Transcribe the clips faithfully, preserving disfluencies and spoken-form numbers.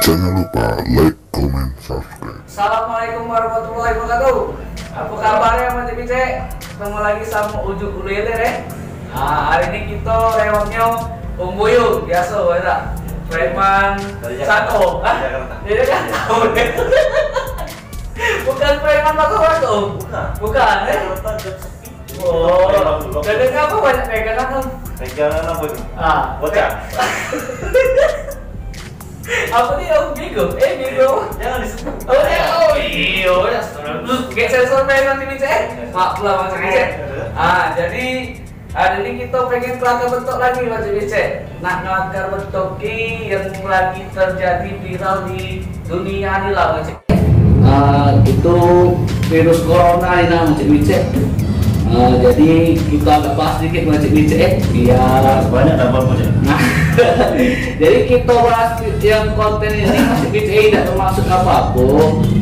Jangan lupa like, comment, subscribe. Assalamualaikum warahmatullahi wabarakatuh. Apa kabar ya, Mak Cik Bicik? Ketemu lagi sama Ujuk Ulu Ilir, eh. Ah, hari ini kita rewangnyo Om Buyung, biasa, ya tak? Preman Jakarta. Satu, ah? Jakarta. Iya kan? Bukan preman Batu-Batu? Bukan. Bukan, eh? Jakarta jam sepi. Oh, jadi ngapa banyak pegangan, Om? Pegangan apa tu? Ah. Bocah. Apa ni, Om? Bigo? Eh, Bigo. Jangan disebut. Oh, ya. Oh, iyo, ya. Kayak sensor main nanti ni, Cek. Maaf lah, Bang Cek. Ah, jadi hari ini kita pengen kelakar betok lagi, Bang Cek. Nak ngelakar betok ki yang lagi terjadi viral di dunia ni lah, Bang Cek. Ah, itu virus corona ni nah, Cik Micek. Ah, jadi kita agak bahas dikit, Cik Micek, eh, biar banyak dah apa-apa, Cik. Nah, jadi kita bahas yang konten ini, Cik Micek, eh, tidak bermaksud apa-apa.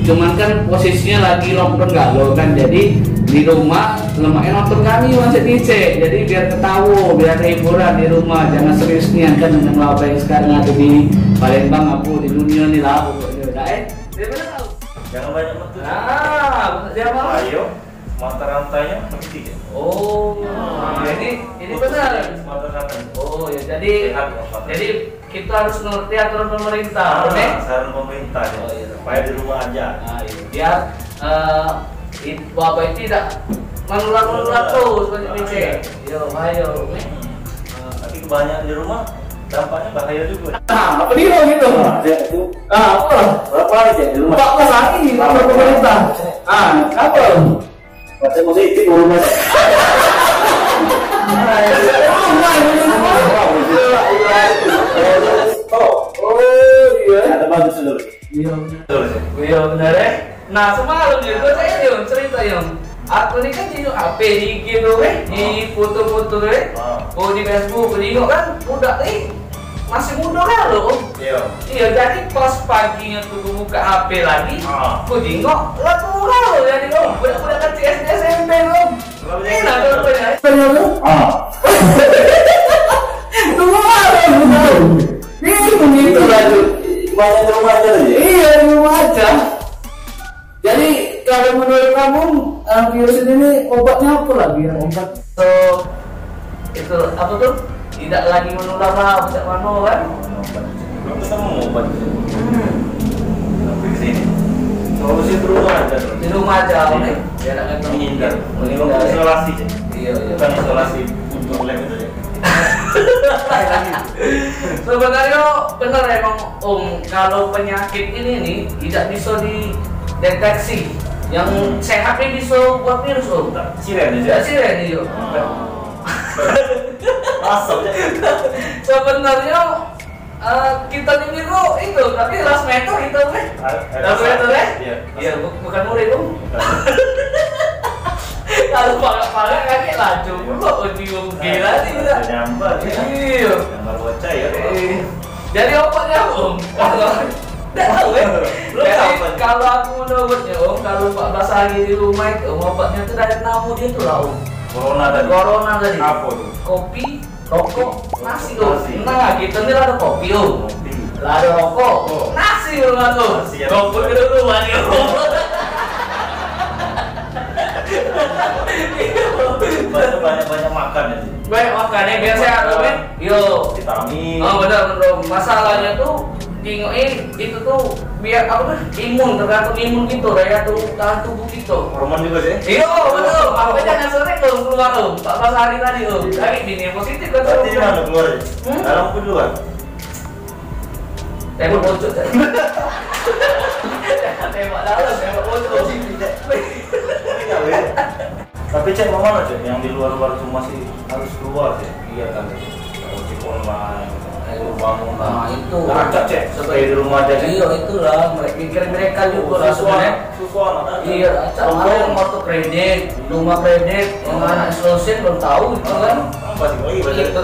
Cuman kan posisinya lagi lockdown galo kan, jadi di rumah lemaknya nonton kami, Cik Micek. Jadi biar ketawa, biar ada hiburan di rumah. Jangan serius nian kan dengan apa yang sekarang ada di Palembang, apa di dunia ni lah pokoknya. Dah, eh. Dia mana tahu? Jangan banyak metut. Ah, dia apa? Ayo, mata rantainya begitu. Oh, ini, ini benar. Mata rantai. Oh, ya, jadi, sehat, Pak. Jadi kita harus ngerti aturan pemerintah, ah, kan? Saran pemerintah, ya. Oh, iya. Supaya di rumah aja. Ah, iya. Biar, eh, it-, wabah itu tidak menular-menular terus, Pak Cik. Iya, bahaya, kan? Hmm. Tapi kebanyakan di rumah, dampaknya bahaya juga. Ah, apa dia gitu? Ah, dia tu. Ah, apa? Berapa hari, Cik, di rumah? Empat belas hari, ah, kata pemerintah. Ah, kenapa? Baca positif, rumah. Oh, iya. Ada bagus dulu. Iya, benar. Betul, Cik. Iya, benar, eh. Nah, semalam yo, gue tanya yo, cerita yo. Aku ni kan di H P di I G tu, eh, di foto-foto tu, eh. Ah. Oh, di Facebook, aku tengok kan, budak ni masih muda kan lo. Iya. Iya, jadi pas paginya tu aku buka H P lagi, ah, aku tengok lah tua lo jadi lo, budak-budak kecil S D S M P lo. Berapa? Enak tu rupanya. Tanya tu? Ah. Tua lo. Ini begitu lah tu. Banyak di rumah aja tadi? Iya, di rumah aja. Jadi, kalau menurut kamu, eh, virus ini ni obatnya apa lagi ya, obat? So, itu apa tuh? Tidak lagi menular lah, macam mana kan? Belum ketemu obat. Hmm. Tapi di sini. Solusi di rumah aja terus. Di rumah aja, iya, oke? Ya, nak kata menghindar. Menghindar, ya. Isolasi, Cik. Iya, iya. Bukan isolasi untuk lab itu, Cik. Sebenarnya bener emang, Om, kalau penyakit ini nih tidak bisa dideteksi. Yang, hmm, sehat ini bisa buat virus, Om. Tak siren aja. Tak siren, iya. Oh. Asal aja. Sebenarnya, eh, kita ni niru itu, tapi ras meter gitu, Om, eh. Ras meter, eh? Iya. Iya, bu-, bukan murid, Om. Bukan. Kalau parak-parak kaki laju pula, oh, cium gila ni kita. Nyambar, ya. Iya. Nyambar bocah, ya. Eh, jadi obatnya apa, Om? Kalau, tak tahu, eh. Jadi, kalau aku menurutnya, Om, kalau empat belas hari di rumah itu, Om, obatnya itu dari nama dia tu lah, Om. Corona tadi. Corona tadi. Apa tu? Kopi, rokok, nasi, Om. Nasi. Nah, kita ni lah ada kopi, Om. Kopi. Lah ada rokok. Oh. Nasi, Om, lah tu. Nasi, ya. Rokok dulu, Om. Banyak-banyak makan ya. Banyak makan ya, biar sehat, Om, eh. Yo. Vitamin. Oh, benar, benar. Masalahnya tu, tengok, eh, itu tu biar apa tu? Imun, tergantung imun kita, daya tu-, tahan tubuh kita. Hormon juga sih. Iyo, betul. Makanya jangan sering tu keluar tu. Empat belas hari tadi tu. Iya. Tapi bini positif kan tu. Berarti di mana keluar? Hmm? Dalam apa di luar? Tembak pojok tadi. Tembak dalam, tembak pojok. Tapi, Cek, mau mana, Cek? Yang di luar-luar tu masih harus keluar, Cek? Iya kan, Cek? Ojek online, ayo bangun lah. Nah, itu. Ngacak, Cek. Stay di rumah aja, Cek. Iya, itulah. Mereka, mikir mereka juga lah sebenarnya. Susah, susah, nak. Iya, acak. Ada yang kartu kredit, rumah kredit, yang anak selusin belum tahu itu kan. Apa sih, lagi baca? Gitu.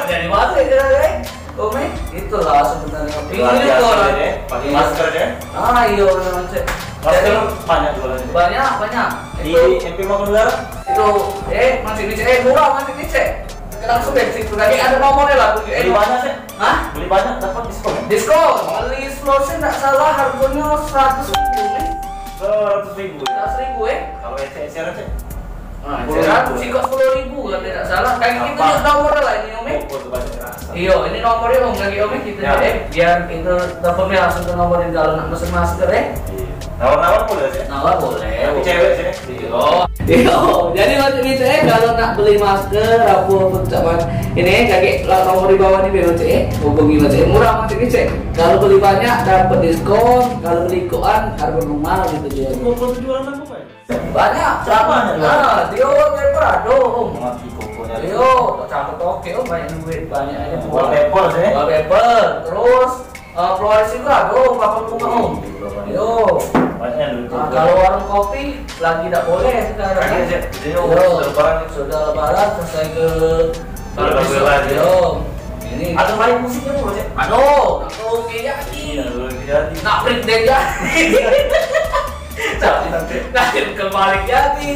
Jadi mati dia, kan? Komen, itulah sebenarnya. Bingung juga orang. Pakai masker, ya? Ah, iya, benar, Cek. Masker banyak jualan ini. Banyak, banyak. Di M P Mangkunegaran? Itu, eh, masih di, eh, murah masih di, Cek. Langsung deh, situ lagi ada nomornya lah, tuh, eh. Beli banyak, Cek? Hah? Beli banyak, dapat diskon, ya? Diskon, beli Kalau saya ndak salah harganya seratus ribu nih. Seratus ribu ya? Seratus ribu, eh? Kalau ecek-ecekan, Cek? Nah, ecekan sikok sepuluh ribu kan, tidak salah. Kayak gitu juga nomor lah ini, Om, eh. Oh, oh, coba saya rasa. Iyo, ini nomornya, Om, lagi, Om, eh, kita, ya, eh, biar itu teleponnya langsung ke nomor yang kalau nak mesen masker, eh. Iya. Nawar-nawar boleh, Cek? Nawar boleh. Tapi cewek, Cek? Iyo. Iyo. Jadi, Mancik Bicek, eh, kalau nak beli masker, apa, apa, cak, ini, kaki, lah, nomor di bawah ni, Mancik, eh. Hubungi, Mancik. Murah, Mancik Bicek. Kalau beli banyak, dapat diskon. Kalau beli ikoan, harga normal gitu dia. Koko tu jualan apa, Pak? Banyak. Siapa nih? Nah, dia wallpaper ada, Om. Mati kokonya. Dia, cakep oke, Om, banyak duit, banyak aja. Wallpaper sih. Wallpaper, terus, eh, florist juga ada, Om, papan bunga, Om. Yo. Banyak duit. Nah, kalau warung kopi lagi tak boleh sekarang. Lagi, kan? Cek. Jadi, yo, sudah lebaran, sudah lebaran, selesai ke. Kalau besok, yo. Ini. Ada main musiknya, Om, Cek? Ada. Oke, ya. Iya, oke, ya. Nak break deh, ya. Tapi nanti kebalik jadi.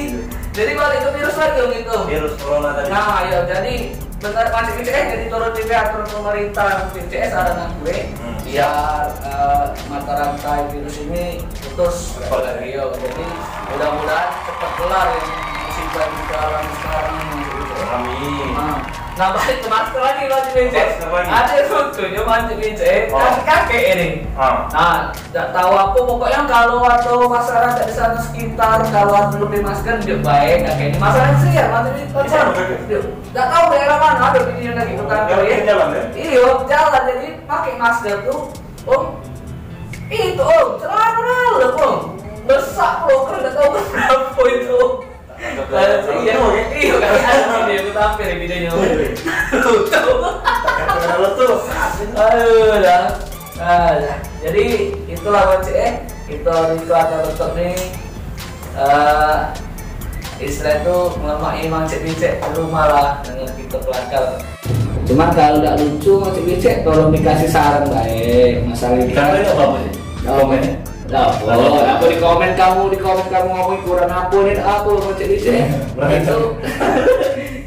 Jadi balik ke virus lagi, Om, itu. Virus corona tadi. Nah, ya, jadi benar, Mancik Bicek, eh, jadi turun juga aturan pemerintah, Mancik Bicek, eh, saran aku, eh. Hmm. Biar, eh, mata rantai virus ini putus. Betul. Iya, jadi mudah-mudahan cepat kelar yang musibah yang kita alami sekarang ini, Mancik Bicek. Amin. Nah, nah, balik ke masker lagi, Mancik Bicek. Masker lagi. Ada lucunya, Mancik Bicek, eh. Oh. Kakek-kakek ini. Ah. Nah, dak tahu apa, pokoknya kalau atau masyarakat di sana sekitar, kalau atau lebih masker, njuk baik, kakek ini. Masyarakat sih ya, Mancik Bicek. Iya, betul. Njuk. Dak tahu daerah mana ada video lagi, bukan. Jalan, ya? Iyo, jalan, jadi pakai masker tuh, Om. Itu, Om, celana dalam, Om. Besak, Om, kan dak tahu berapa itu, Om. Iya, iya, kan ada video, aku tampil videonya, Om. Lucu. Aduh, dah. Ah, dah. Jadi, itulah, Mancik, eh. Kita di keluarga bentuk ni, eh, istilah tu, ngelemak Mancik Bicek di rumah lah, dengan kita kelakar. Cuma kalau dak lucu, Mancik Bicek, tolong dikasih saran baik. Masalah ini. Di komen apa, Mancik? Di komen. Dah, oh, apa di komen kamu, di komen kamu ngomong kurang apa ni, dak apa, Mancik Bicek? Kurang apa? Itu,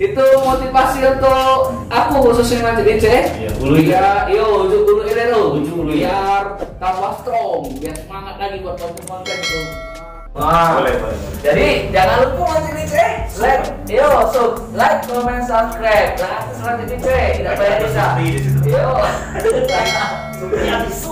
itu motivasi untuk aku khususnya, Mancik Bicek. Iya, ulu. Iya, iyo, ujuk ulu ini tu. Ujuk ulu. Biar tambah strong, biar semangat lagi buat konten-konten itu. Wah. Boleh, boleh, boleh. Jadi, jangan lupa, Mancik Bicek, eh, like, yo, so, like, comment, subscribe. Lah, Mancik Bicek, tidak bayar dosa. Sepi di situ. Yo. Sepi habis.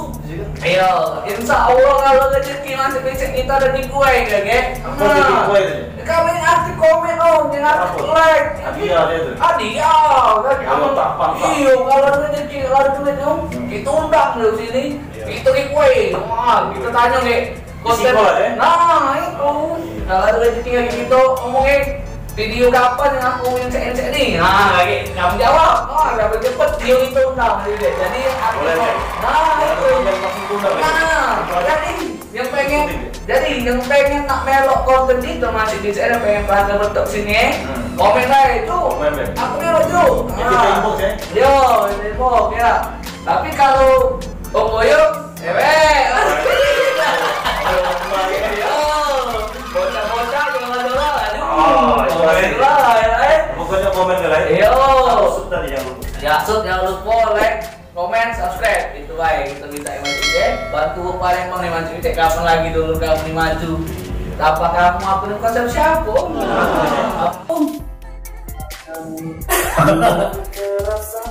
Iyo, insya Allah kalau rezeki Mancik Bicek kita ada di kue, ya, Gek? Apa tuh di kue tuh? Kamu yang aktif komen, Om, yang aktif like. Hadiah dia tuh. Hadiah, kan? Kalau tak pantang. Iyo, kalau rezeki, kalau ada duit, Om, kita undang dari sini. Iya. Kita di kue. Wah, kita tanya, Gek. Konten. Risiko lah, ya? Nah, itu. Kalau ada rezeki lagi kita, omongin. Video kapan yang aku encek-encek ni? Ha, lagi kamu jawab. Ha, dah cepet dia itu dah. Jadi aku. Boleh, boleh. Nah, itu. Nah, jadi yang pengen, jadi yang pengen nak melok konten ni termasuk di C R, pengen pelanggan bentuk sini, eh. Hmm. Komen aja tu. Komen, komen. Aku melok tu. Ya, kita inbox, ya. Yo, inbox, ya. Tapi kalau Om Boyong, cewek. Yo. Bocah-bocah, jola-jola, aduh. Oh, iya. Pokoknya komen ke lain. Yo. Subscribe tadi jangan lupa. Ya, sub, jangan lupa like, komen, subscribe. Itu baik, kita minta yang maju, ya. Bantu Palembang nih maju, cek kapan lagi dulu kamu nih maju. Tanpa kamu aku nih bukan siapa-siapa. Om.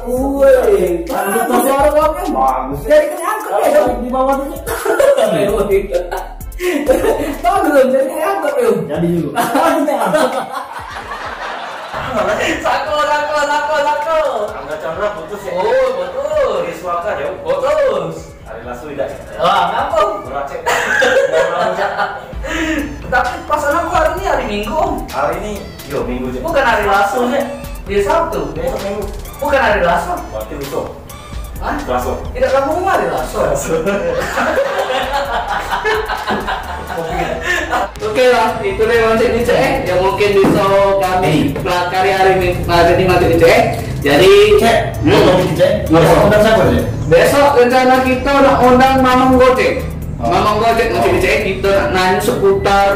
Woi, bagus suara kau kan? Bagus. Jadi kena angkat ya, Dok? Di bawah tu. Bagus, Dok. Jadi kena angkat ya? Jadi juga. Sako, sako, sako, sako. Angga Chandra putus ya? Oh, putus. Di Suaka jauh. Putus. Hari Lasu idak. Wah, ngapa? Murah, Cek. Murah, Cek. Tapi pasangan aku hari ini hari Minggu, Om. Hari ini, yo, Minggu, Cek. Bukan hari Lasu, Cek. Dia Sabtu. Besok Minggu. Bukan hari Lasu. Berarti lusa. Hah? Lasu. Tidak kamu hari Lasu. Lasu. Oke lah, itu deh Mancik Bicek, eh. Yang mungkin bisa kami pelakari hari ini, hari ini Mancik Bicek, eh. Jadi, Cek, hmm. Mancik Bicek, eh. Ngapa? Besok undang siapa, Cek? Besok rencana kita nak undang Mamang Gojek. Oh. Mamang Gojek, Mancik Bicek, eh. Kita nak nanya seputar,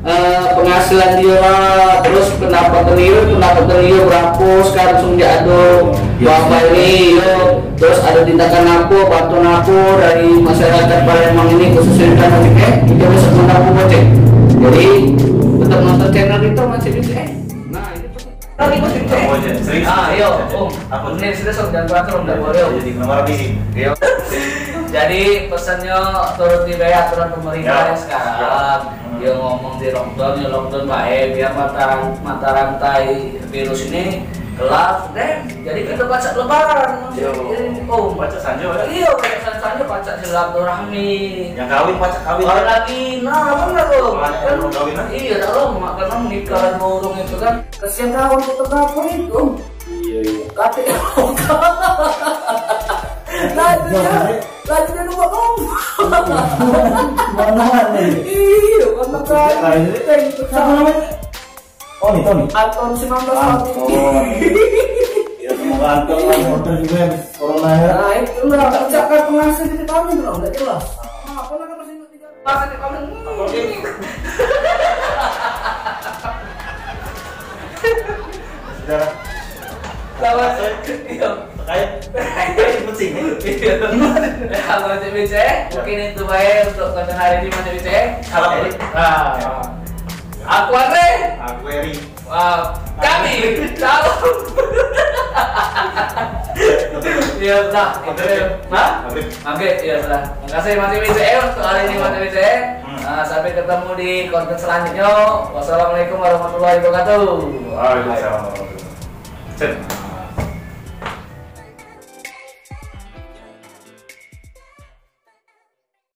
eh, penghasilan dia lah, terus pendapatan dia, pendapatan dia berapa sekarang, sejak ada Bapak ini, yo, terus ada tindakan apa, bantuan apa dari masyarakat Palembang ini, khususnya di Tanah Cipek, kita bisa mendukung Gojek. Jadi, tetap nonton channel kita, Mas Cipek. Eh, nah, ini lagi, Mas Cipek. Apa aja? Serius? Ah, yo, Om. Apa? Ini serius, Om, jangan berantem, Om, ndak boleh, Om. Jadi, nomor apa sih? Yo. Jadi, pesannya turuti bae aturan pemerintah. Ya. Sekarang. Hmm. Dia ngomong di lockdown, ya lockdown bae, biar mata, mata rantai virus ini kelar, deh. Jadi kita pacak lebaran. Yo. Jadi, oh, pacak sanjo, ya? Iya, pacak sanjo, pacak silaturahmi. Yang kawin pacak kawin. Orang lagi, nah, bener tuh. Banyak kan yang belum kawin, ah? Iya, dak lama kan nikah dua orang itu kan. Kesian kawan fotografer itu. Iya, iya. Kate. Nah, itu ya. Lagi dia lupa, Om. Mana nih? Iya, kan. Siapa namanya? Tony, Tony. Anton sembilan belas Anton. Ya, semoga Anton kan order juga ya, corona ya. Nah, itu lah, ucapkan pengasih di depan itu, enggak jelas. Nah, apa lagi masih ingat tiga? Masih di depan. Apa lagi? Saudara. Lawan. Iya. Terkait. Kucing. Iya. Kalau cek B C, mungkin itu baik untuk konten hari ini, Mas B C. Salam. Ah. Aku Andre. Aku Eri. Wah, kami tahu. Ya sudah. Oke. Hah? Oke. Oke, ya sudah. Makasih Mas B C untuk hari ini, Mas B C. Hmm. Ah, sampai ketemu di konten selanjutnya. Wassalamualaikum warahmatullahi wabarakatuh. Waalaikumsalam warahmatullahi wabarakatuh. Cek.